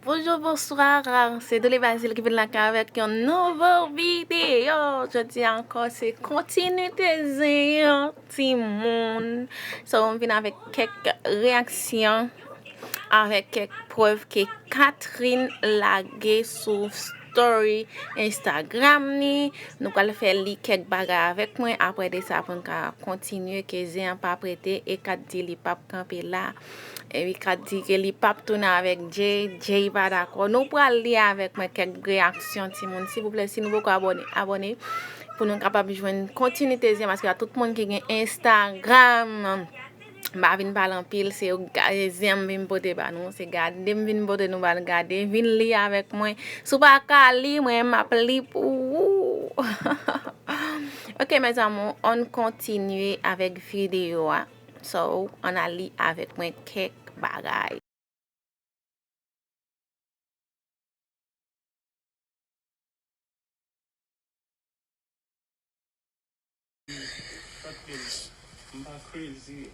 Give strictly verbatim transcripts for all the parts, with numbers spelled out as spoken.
Bonjou, bonswa, se Doulé Bazil ki vin lakay avèk yon nouvo videyo. Jodi a ankò, se kontinite zen an, timoun. So, m vin avèk kèk reyaksyon, avèk kèk prèv ke Catherine lage sou story Instagram ni. Nou pral fè li kèk bagay avèk mwen. Apre de sa, pou n ka kontinye, ke zen an p ap rete, e Kat di li p ap kanpe la. Epi Kat di ke li p ap tounen avèk Jay, Jay pa dakò. Nou pral li avèk mwen kèk reyaksyon, timoun. Silvouplè, si nou poko abòne, abòne pou nou kapab jwenn kontinite zen an, paske a tout moun ki gen Instagram, m pa vin pale anpil, se yo ga-, zen an m vin pote ba nou, se gade m vin pote nou ba n gade, vin li avèk mwen. Si w pa ka li, mwen m ap li pou ou. Ok, mes amours, ann kontinye avèk videyo a. So, ann al li avèk mwen kèk bagay. Kathleen, m pa crazy.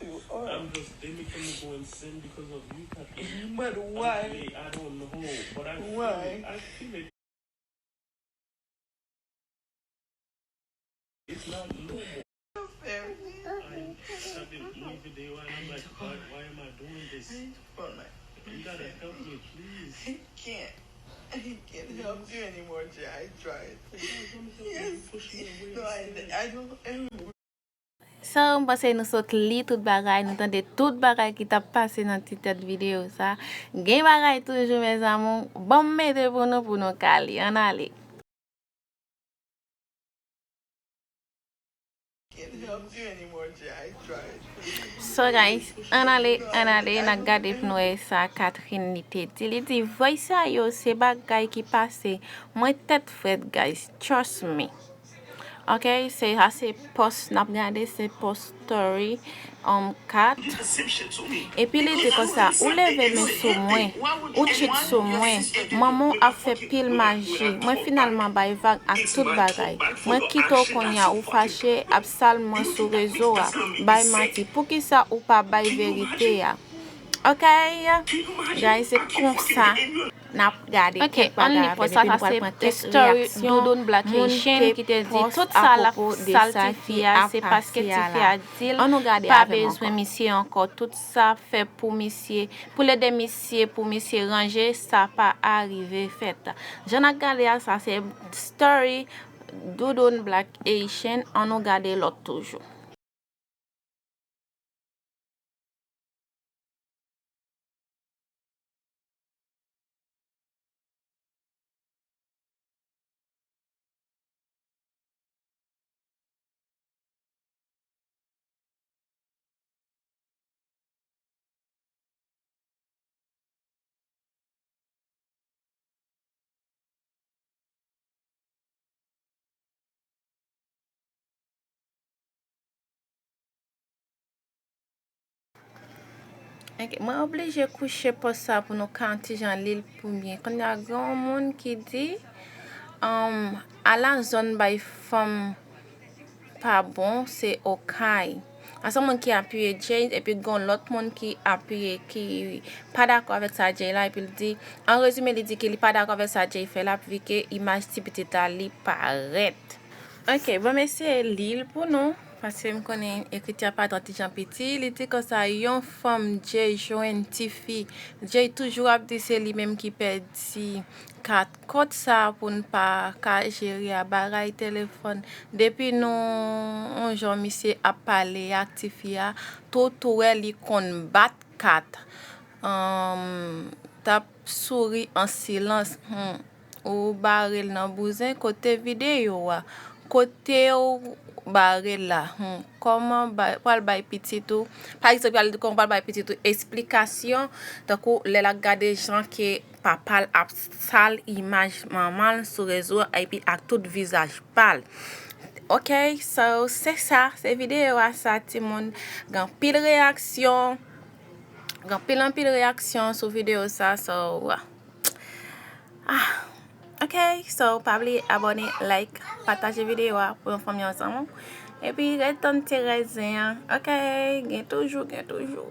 You are. I'm just, they making me go insane because of you, Kathleen. But why? Honestly, I don't know, but I feel it. Why? I feel it. It's not normal. Very I, I've been moving there and I'm like, why, why am I doing this? You gotta help me, please. I can't. I can't help you anymore, Jay. I tried. Yes. No, I, I don't ever. So, m panse nou sot li tout bagay, nou tande tout bagay ki t ap pase nan ti tèt videyo sa. Gen bagay toujou, mes amours. Ban m mete pou nou, pou nou ka li. Ann ale. Can't help you anymore, Jay. I tried. So, guys, ann ale, ann ale, n a gade pou nou wè sa Catherine li te di. Li di, voice sa yo, se bagay ki pase. Mwen tèt frèt, guys. Trust me. Ok, se sa, se post n ap gade, se post story, um, Kat. Epi li di konsa, ou leve men sou mwen, ou cheat sou mwen, manman w ap fè pil maji. Mwen finalman bay vag ak tout bagay. Mwen kite w kounye a, ou fache, ap sal mwen sou rezo a, bay manti. Poukisa ou pa bay verite a? Ok, guys, se konsa n ap gade kèk bagay avèk li, epi nou pral pran kèk reyaksyon moun ki te post apwopo de sa ki ap pase a la. Ann nou gade avè m ankò. Tout sa fè pou misye, pou l ede misye, pou misye ranje, sa pa arive fèt. Jan n ap gade a, sa se story Doudoune Black Haitian. Ann nou gade lòt toujou. Ok, mwen oblije kouche pòs sa pou nou ka yon ti jan li l pou byen. Kounye a, gen yon moun ki di, um, ala zòn bay fanm pa bon, se Okay. A se yon moun ki apiye Jay, epi gen yon lòt moun ki apiye, ki pa dakò avèk sa Jay la, epi l di, an rezime, li di ke li pa dakò avèk sa Jay fè la, vi ke imaj ti pitit la, li parèt. Ok, bon, m eseye li l pou nou, paske m konnen ekriti a pa twò ti jan piti. Li di konsa, yon fanm Jay jwenn tifi. Jay toujou ap di se li menm ki pèdi kat kont sa pou n pa ka jere a, bagay telefòn. Depi nou, yon jan misye ap pale ak tifi a, tou, tou wè li konn bat kat. Anm, t ap souri an silans. Hmm. Ou bare l nan bouzen, kote videyo a? Kote w bare l la? Hmm, kòman bay, pral bay pitit ou, pa egzanp, y al di kòman pral bay pitit ou esplikasyon, tankou lè l ap gade jan ke papa l ap sal imaj manman l sou rezo a, epi ak tout vizaj pa l. Ok, so, se sa, se videyo a sa, timoun. Gen anpil reyaksyon, gen anpil, anpil reyaksyon sou videyo sa, so, ah, ok, so, pa bliye abòne, like, pataje videyo a pou yon fanmi ansanm. Epi, ret tann ti rès zen an, ok, gen toujou, gen toujou.